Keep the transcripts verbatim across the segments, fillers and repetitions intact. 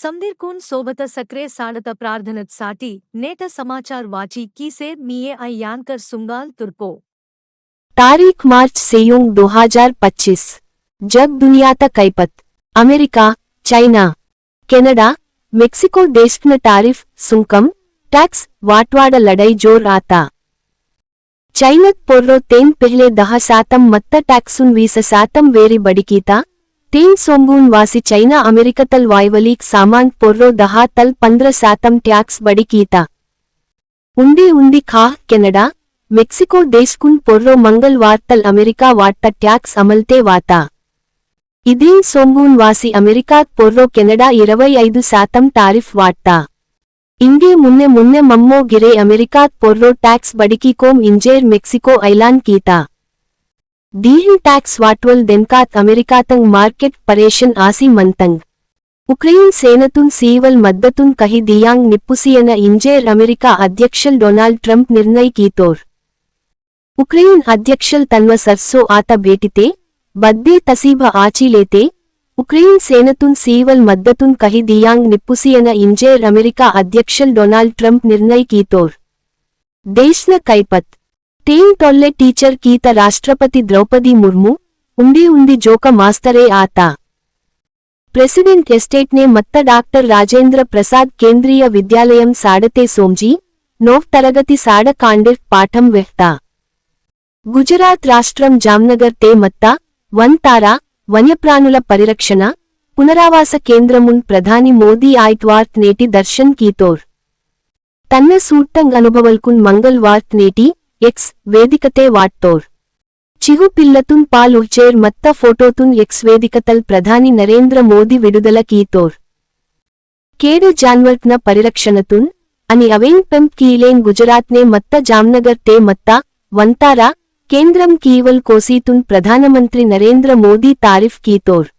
समदीरकुन सोबत सक्रे साड़त प्रार्थनत साटी, नेट समाचार वाची कीसेर मीये अ यांकर सुंगाल तुर्पो। तारीख मार्च सेयुंग दो हजार पच्चीस। जग दुनिया त कैपत। अमेरिका, चाइना, केनेडा, मेक्सिको देशकन टैरिफ, सुंकम, टैक्स, वाटवाड लड़ाई जोर आता। चाइनात पोर्रो तेन पहले दह शातम मत्त टैक्सुन वीस शातम वेरी बड़िकीता, तेन सोंगून वासी चाइना अमेरिकतल वायवलीक सामान पोर्रो दह तल पन्द्रह शातम टैक्स बड़िकीता। उंदी उंदी खाह केनेडा, मेक्सिको देशकुन पोर्रो मंगलवार तल अमेरिका वाट्टा टैक्स अमलते वाता। इदेन सोंगून वासी अमेरिकात पोर्रो केनेडा इरवै ऐदु शातम टैरिफ वाट्टा। इंगे मुन्ने मुन्ने मम्मो गिरे अमेरिकात पोर्रो टैक्स बड़िकीकोम इंजेर मेक्सिको ऐलान कीता। दीहिन टैक्स वाटवल देनकात अमेरिकातंग मार्केट परेशन आसी मंतंग। उक्रेन सेनतुन सीवल मद्दतुन कही दियांग निप्पुसियन इंजेर अमेरिका अध्यक्षल डोनाल्ड ट्रंप निर्णय कीतोर। उक्रेन अध्यक्षल तन्व सरसो आत भेटिते, बद्दे तसीब आची लेते, उक्रेन सेनतुन सीवल मद्दतुन कही दियांग निप्पुसियन इंजेर अमेरिका अध्यक्षल डोनाल्ड ट्रंप निर्णय कीतोर। देशल कैपत। तेन टोल्ले टीचर कीत राष्ट्रपति द्रौपदी मुर्मू, उंदी उंदी जोक मास्तरे आता। प्रेसिडेंट एस्टेट ने मत्त डॉक्टर राजेंद्र प्रसाद केंद्रीय विद्यालयम साडते सोमजी, नोव तरगति साड कांडिर पाठम वेहता। गुजरात राष्ट्रम जामनगर ते मत्त, वनतारा, वन्यप्राणुल परिरक्षण, पुनरावास केंद्रमुन प्रधानी मोदी आइतवार्त नेटी दर्शन कीतोर। तन्न सूट्टंग अनुभवलकुन मंगलवार्त नेटी, एक्स, वेदिकते वाट्टोर। चिहु पिल्लतुन पाल उहचेर मत्त फोटोतुन एक्स वेदिकतल प्रधानी नरेंद्र मोदी विडुदल कीतोर। केड जानवर्कन परिरक्षणतुन, अनि अवेन पेंप कीलेन गुजरातने मत्त जामनगर ते मत्त, वंतारा, केंद्रम कीवल कोसीतुन प्रधानमंत्री नरेंद्र मोदी तारीफ कीतोर।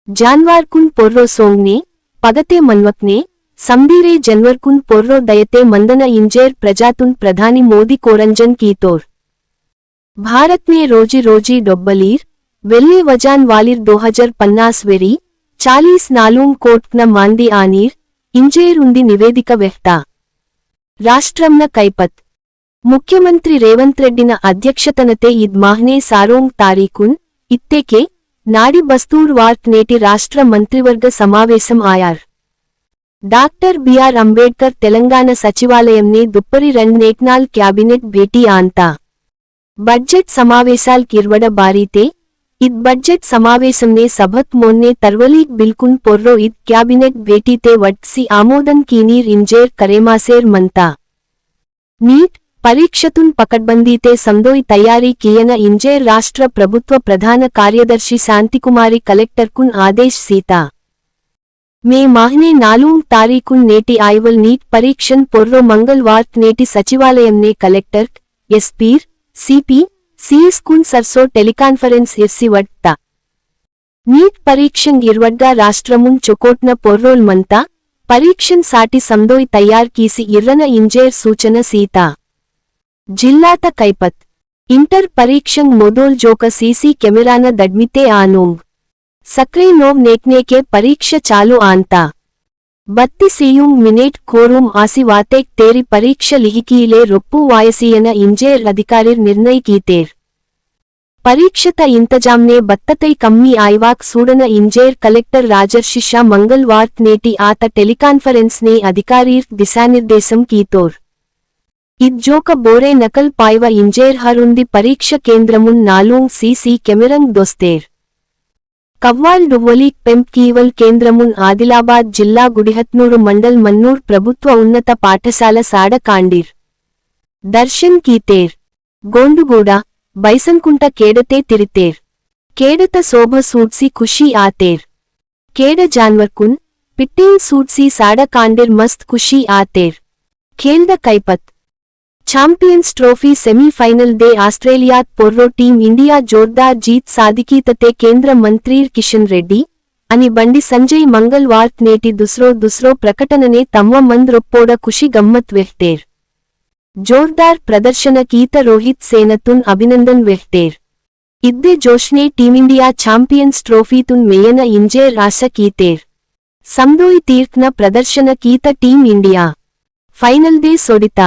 जानवारकुन पोर्रो सोंगने, पगते मनवकने, समदीरे जनवरकुन पोर्रो दयते मंदन इंजेर प्रजातुन प्रधानी मोदी कोरंजन कीतोर। भारत ने रोजी रोजी डोब्बलीर, वेल्ले वजान वालीर दो हजार पन्नास वेरी, चालीस नालूंग कोटकन मांदी आनीर, इंजेर उंदी निवेदिक वेहता। राष्ट्रमन कैपत। मुख्यमंत्री रेवंत रेड्डिन अध्यक्षतनते इद माहने सारोंग तारीखुन, इत्तेके, नाडी बस्तूर वार्त नेटी राष्ट्र मंत्रिवर्ग समावेशम आयार। डॉक्टर बी आर अंबेडकर तेलंगाना सचिवालयमने दुप्परी रंड नेटनाल कैबिनेट भेटी आंता। बजट समावेशाल किर्वड बारीते, इद बजट समावेशमने सभत मोन्ने तर्वलीक बिल्कुन पोर्रो इद कैबिनेट भेटीते वट्सी आमोदन कीनीर इंजेर करेमासेर मंता। नीट परीक्षतुन पकड़बंदीते समदोई तैयारी कियन इंजेर राष्ट्र प्रभुत्व प्रधान कार्यदर्शी शांतिकुमारी कलेक्टरकुन आदेश सीता। मे माहने नालूंग तारीखुन नेटी आइवल नीट परीक्षण पोर्रो मंगलवार्त नेटी सचिवालयमने कलेक्टर, एसपीर, सीपी, सीएस कुन सरसो टेलीकान्फरेंस इर्सी वट्टा। नीट परीक्षण इर्वड्गा राष्ट्रमुन चोकोटन पोर्रोल मंता, परीक्षण साटी समदोई तैयार कीसी इर्रन इंजेर सूचन सीता। जिल्लात कैपत। इंटर परीक्षण मोदोल जोक सीसी कैमरान दडमिते आनोंग। सक्रे नोव नेकनेके परीक्षा चालू आंता। बत्ती सीयुंग मिनेट खोरूम आसी वातेक तेरी परीक्षा लिहिकीले रोप्पु वायसीयन इंजेर अधिकारीर निर्णय कीतेर। परीक्षत इंतजामने बत्ततै कम्मी आइवाक सूडन इंजेर कलेक्टर राजर्षि शाह मंगलवार्त नेटी आत टेलीकान्फरेंसने अधिकारीर दिशानिर्देशम कीतोर। इज्जोक बोरे नकल पाइव इंजेर हरुंदी परीक्षा केंद्रमुन नालूंग सीसी कैमरंग दोस्तेर। कव्वाल डुव्वली पेंप कीवल केंद्रमुन आदिलाबाद जिल्ला गुडिहत्नूरु मंडल मन्नूर प्रभुत्व उन्नत पाठशाला साड कांडीर। दर्शन कीतेर। गोंडुगूडा, बैसनकुंट केडते तिरितेर। केडत सोभ सूडसी खुशी आतेर। केड जानवरकुन, पिट्टेन सूडसी साड कांडीर मस्त खुशी आतेर। खेलद कैपत। चैंपियंस ट्रॉफी सेमीफाइनल दे ऑस्ट्रेलियात पोर्रो टीम इंडिया जोरदार जीत सादिकीतते केंद्र मंत्रीर किशन रेड्डी, अनि बंडी संजय मंगलवार्त नेटी दुसरो दुसरो प्रकटनने तम्व मंद रोप्पोड खुशी गम्मत वेहतेर। जोरदार प्रदर्शन कीत रोहित सेनतुन अभिनंदन वेहतेर। इद्दे जोशने टीम इंडिया चैंपियंस ट्रॉफीतुन मेयन इंजेर आशा कीतेर। समदोई तीर्थ न प्रदर्शन कीता टीम इंडिया। फाइनल दे सोडिता।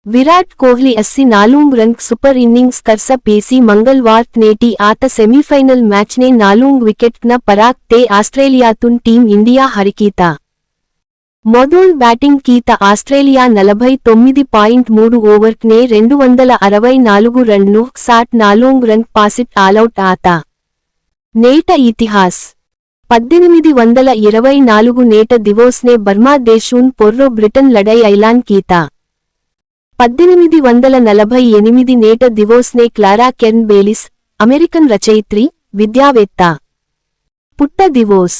विराट कोहली अस्सी नालूंग रन super innings करसा पेसी मंगलवार नेटी आत सेमीफाइनल मैच ने नालूंग विकेट न पराक ते ऑस्ट्रेलिया तुन टीम इंडिया हरकीता। मोदोल बैटिंग कीता ऑस्ट्रेलिया नलभई तोम्मिदि point मूडु ओवर ने रेंडु वंदल अरवई नालुगु रन नु साठ नालूंग रन पासिट ऑलआउट आता। नेट इतिहास। पद्देनिमिदि वंदल इरवई नालुगु नेट दिवोस ने बर्मा देशून पोर्रो ब्रिटेन लड़ाई ऐलान कीता। पद्देनिमिदि वंदल नलभई एनिमिदि नेट दिवोस ने क्लारा केर्न बेलिस, अमेरिकन रचयित्री, विद्यावेत्ता। पुट्ट दिवोस।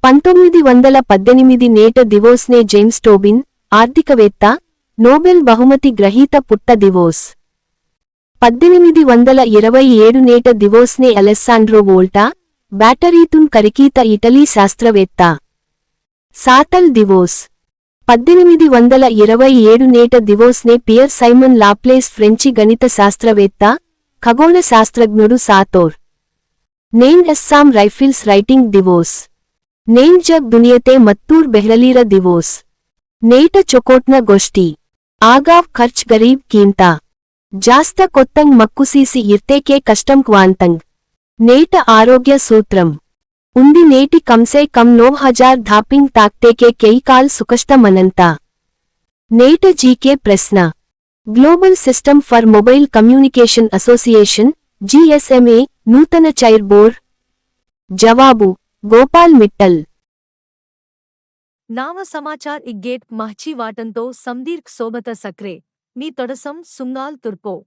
पंतोम्मिदि वंदल पद्देनिमिदि नेट दिवोस ने जेम्स टोबिन, आर्थिकवेत्ता, नोबेल बहुमति ग्रहीत पुट्ट दिवोस। पद्देनिमिदि वंदल इरवई एडु नेट दिवोस ने अलेस्सांड्रो वोल्टा, बैटरीतुन करिकीत इटली शास्त्रवेत्ता। सातल दिवोस। पद्देनिमिदि वंदल इरवई एडु नेट दिवोस ने पियर साइमन लाप्लेस फ्रेंची गणित शास्त्रवेत्ता, खगोल शास्त्रज्ञुडु सातोर। नेन अस्साम राइफिल्स राइटिंग दिवोस। नेन जग दुनियते मत्तूर बेहरलीर दिवोस। नेट चोकोटन गोष्टी। आगाव खर्च गरीब कीमता। जास्त कोत्तंग मक्कुसीसी इर्तेके कष्टम क्वांतंग। नेट आरोग्य सूत्रम। उन्दी नेटी कम से कम नौ हजार धापिंग ताकतेके केई काल सुकष्ट मनंता। नेट जीके प्रश्न। Global System for Mobile Communication Association, GSMA, Nutan chair bore. जवाबु, गोपाल मिट्टल। नाव समाचार इग्गेट महची वाटंतो समदीर्क सोबत सक्रे, मी तोडसम सुंगाल तुर्पो।